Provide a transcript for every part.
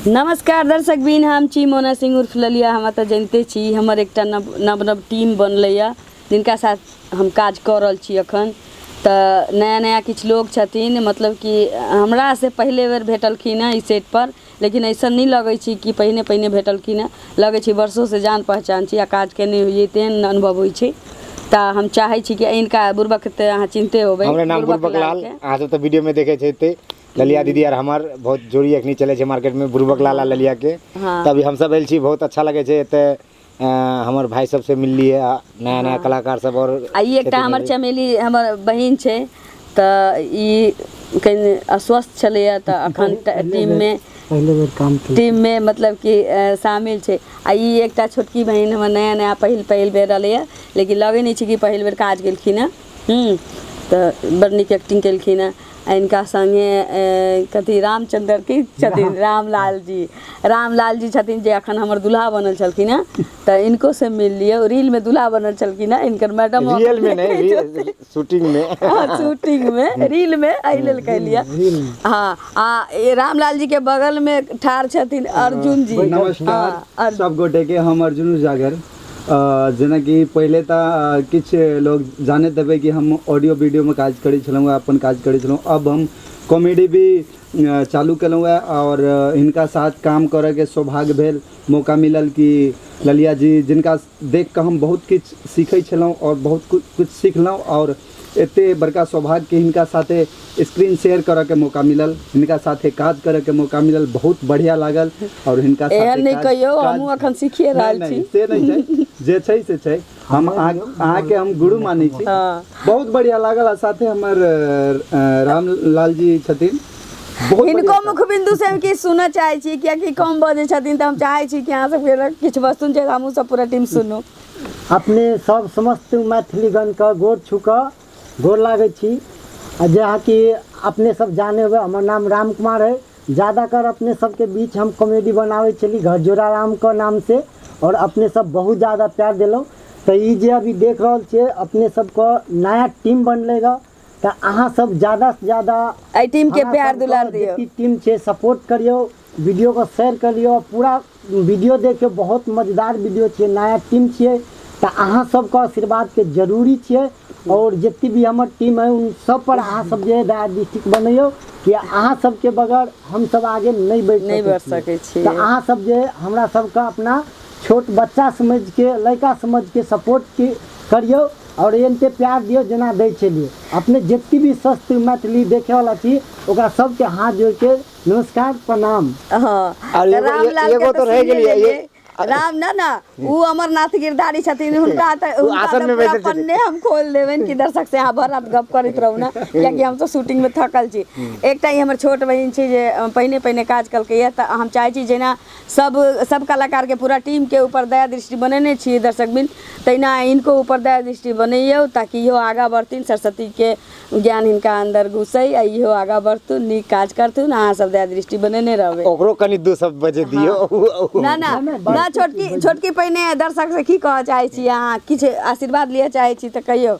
नमस्कार दर्शक बिन, हम छी मोना सिंह उर्फ ललिया। हमरा तऽ जनिते छी, हमर एकटा नव नव नव टीम बनलैए जिनका साथ हम काज कऽ रहल छी एखन। तऽ नया नया किछु लोग छथिन, मतलब कि हमरासँ पहिले बेर भेटलखिन हँ ई सेटपर, लेकिन अइसन नहि लगै छै कि पहिने पहिने भेटलखिन हँ, लगै छै वर्षोसँ जान पहचान छी आ काज केने होइए तेहन अनुभव होइ छै। तऽ हम चाहै छी कि हिनका बुड़बक तऽ अहाँ चिन्हते होबै। हमर नाम बुड़बक लाल, के। अहाँ सब तऽ वीडियो में देखे छै ललिया दीदी आर हमर बहुत जोड़ी अखनी चले छै मार्केट में, बुड़बक लाल आ ललिया के। हाँ। तभी हम सब आयल छी, बहुत अच्छा लगे छै एते। हमर भाई सब से मिललिए, नया नया कलाकार सब और आ ई एकटा हमर चमेली हमर बहिन छै, तऽ ई कनि अस्वस्थ छलैया तऽ अखन टीम में पहिले बेर काम केलकै। टीम में मतलब कि शामिल छै। आ ई एकटा छोटकी बहिन हमर नया नया पहिल पहिल बेर रहलैया, लेकिन लगै नहि छै कि पहिल बेर काज केलखिन हँ। तऽ बड़ नीक एक्टिंग केलखिन हँ। आ हिनका सङ्गे कथी रामचन्द्र की छथिन, रामलाल जी, रामलाल जी छथिन जे अखन हमर दुल्हा बनल छलखिन हँ, तऽ इनको से मिल लियौ। रील में दुल्हा बनल छलखिन हँ, इनकर मैडम रियल में नहीं, शूटिंग में। हाँ, शूटिंग में, रील में, एहि लेल कहलियै। हाँ, आ ए रामलाल जी के बगल में ठाढ़ छथिन अर्जुन जी। नमस्कार। हाँ, सब गोटे के, हम अर्जुन उजागर। जेनाकि पहिले तऽ किछु लोग जानैत हेबै कि हम ऑडियो वीडियोमे काज करै छलहुँ, अपन काज करै छलहुँ। अब हम कॉमेडी भी चालू केलहुँ हँ आओर हिनका साथ काम करैके सौभाग्य भेल, मौका मिलल कि ललिया जी, जिनका देख कऽ हम बहुत किछु सीखै छलहुँ आओर बहुत किछु सिखलहुँ, आओर एते बड़का सौभाग्य कि हिनका साथे स्क्रीन शेयर करऽके मौका मिलल, हिनका साथे काज करऽके मौका मिलल, बहुत बढ़िया लागल। आओर हिनका साथे एहन नहि काज कहियौ, काज हमहूँ अखन सीखिए रहल नहि छी। नहि, से नहि छै, जे छै से छै। हम अहाँके हम गुरु मानै छी। हाँ। बहुत बढ़िया लागल। आ साथे हमर रामलाल जी छथिन, बहुत हिनको बढ़िया। मुख बिन्दु से हम किछु सुनऽ चाहै छी, कियाकि कम बजै छथिन, तऽ हम चाहै छी कि अहाँ सबके किछु वस्तु छै, हमहूँ सब पूरा टीम सुनू। अपने सब समस्त मैथिलीगणके गोर छू कऽ गोर लागै छी। आ जे अहाँके अपने सब जाने हुए, हमर नाम राम कुमार है। ज़्यादातर अपने सबके बीच हम कॉमेडी बनाबै छली घरजोड़ा रामके नामसँ, आओर अपने सब बहुत ज़्यादा प्यार देलहुँ। तऽ ई जे अभी देख रहल छियै अपने सबके नया टीम बनलै रह, तऽ अहाँ सब ज़्यादासँ ज़्यादा एहि टीम के हमरा प्यार सबके दुलार दियौ, जते टीम छै सपोर्ट करियौ, वीडियोके शेयर करियौ, पूरा वीडियो देखियौ, बहुत मजेदार वीडियो छियै। नया टीम छियै तऽ अहाँ सबके आशीर्वादके जरूरी छियै। और जते भी हमर टीम है उन सब पर अहाँ सब जे दया दृष्टिक बनैयौ कि अहाँ सबके बगैर हम सब आगे नहीं बढ़ि नहि बढ़ि सकै छियै। तऽ अहाँ सब जे हमरा सबके अपना छोट बच्चा समझिके, लड़का समझिके सपोर्ट के करियौ और एनते प्यार दियौ जेना दै छलियै। अपने जते भी स्वस्थ मैथिली देखेवला छी ओकरा सबके हाथ जोड़ के नमस्कार, प्रणाम। हाँ, और तऽ एगो रामलाल के एगो तऽ तो रहि सुनिए गेलियै लेलियै। राम ना ना, उ अमरनाथ गिरधारी छथिन, हुनका तऽ ओ हुनका आसन तऽ में पूरा बैसल छथिन। पन्ने हम खोलि देबनि कि दर्शक से अहाँ भरि रात गप करैत रहू ने, कियाकि हम तऽ शूटिंग में थकल छी। एकटा ई हमर छोट बहिन छै जे पहिने पहिने काज केलकैया, तऽ हम चाहै छी जेना सब सब कलाकार के पूरा टीम के ऊपर दया दृष्टि बनेने छियै दर्शक बिन, तहिना हिनको ऊपर दया दृष्टि बनैयौ ताकि इहो आगाँ बढ़थिन, सरस्वती के ज्ञान हिनका अंदर घुसै आ इहो आगाँ बढ़थुन, नीक काज करथुन। अहाँ सब दया दृष्टि बनेने रहबै। ओकरो कनि दू शब्द बजे दियौ। ना ना ना, छोटकी छोटकी पहिने दर्शक से की कहऽ चाहै छी अहाँ? किछु आशीर्वाद लिअ चाहै छी तऽ कहियौ।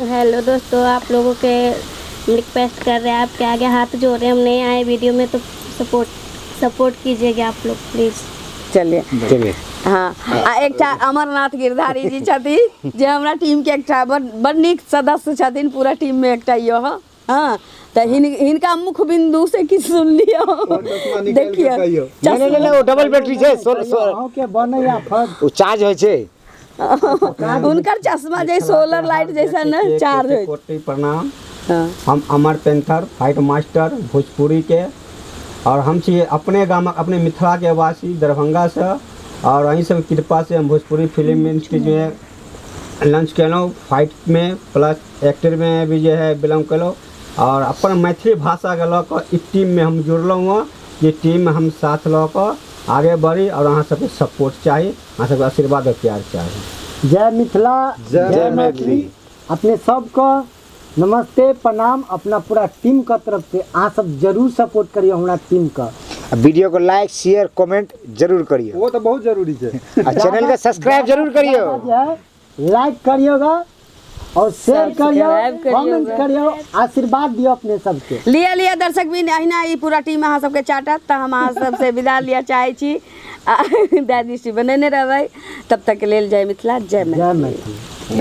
हेलो दोस्तों, आप लोगों के रिक्वेस्ट कर रहे हैं, आपके आगे हाथ जोड़ रहे हैं, हम नहीं आए वीडियो में तो सपोर्ट सपोर्ट कीजिएगा आप लोग प्लीज़। चलिए। चलिए। हाँ, आ एकटा अमरनाथ गिरधारी जी छथिन जे हमरा टीम के एकटा बड़ बड़ नीक सदस्य छथिन, पूरा टीम में एकटा इहो। हाँ, तऽ हिनका मुख बिन्दु से किछु सुन लियौ, चश्मा निकालि के देखियौ। कहियौ। नहि नहि नहि, ओ डबल बैटरी छै, अहूँके बनैया फर्ज। ओ चार्ज होइ छै। हुनकर चश्मा जे सोलर लाइट जैसा ने चार्ज होइ। कोटि प्रणाम। हाँ। हम अमर पेंथर फाइट मास्टर भोजपुरी के, और हम छी अपने गामक, अपने मिथिला के वासी दरभंगा से, और अहीं सब कृपा से हम भोजपुरी फिल्म इंडस्ट्री जो है लॉन्च केलहुँ, फाइट में प्लस एक्टर में भी जे है बिलोंग केलहुँ, और अपन मैथिली भाषाके लऽ कऽ ई टीममे हम जुड़लहुँ हँ। ये टीम हम साथ लऽ कऽ आगे बढ़ी और अहाँ सबके सपोर्ट चाही, अहाँ सबके आशीर्वाद और प्यार चाही। जय मिथिला, जय मैथिली। अपने सबके नमस्ते, प्रणाम अपना पूरा टीम के तरफ से। अहाँ सब जरूर सपोर्ट करियो हमरा टीम के। आ वीडियो को लाइक शेयर कमेंट जरूर करियो, वो तो बहुत जरूरी है। आ चैनल के सब्सक्राइब जरूर करियो। जे है लाइक करियोगा और शेयर करियो, सब्सक्राइब करियौ। कमेंट करियो, आशीर्वाद दियो अपने सबके। लिअ लिअ दर्शक बिन, अहिना ई पूरा टीम अहाँ सबके चाटत। तऽ हम अहाँ सबसे विदा लिअ चाहै छी। आ दया दृष्टि बनेने रहबै। तब तक के लेल जय मिथिला, जय मैथिली। जय मैथिली।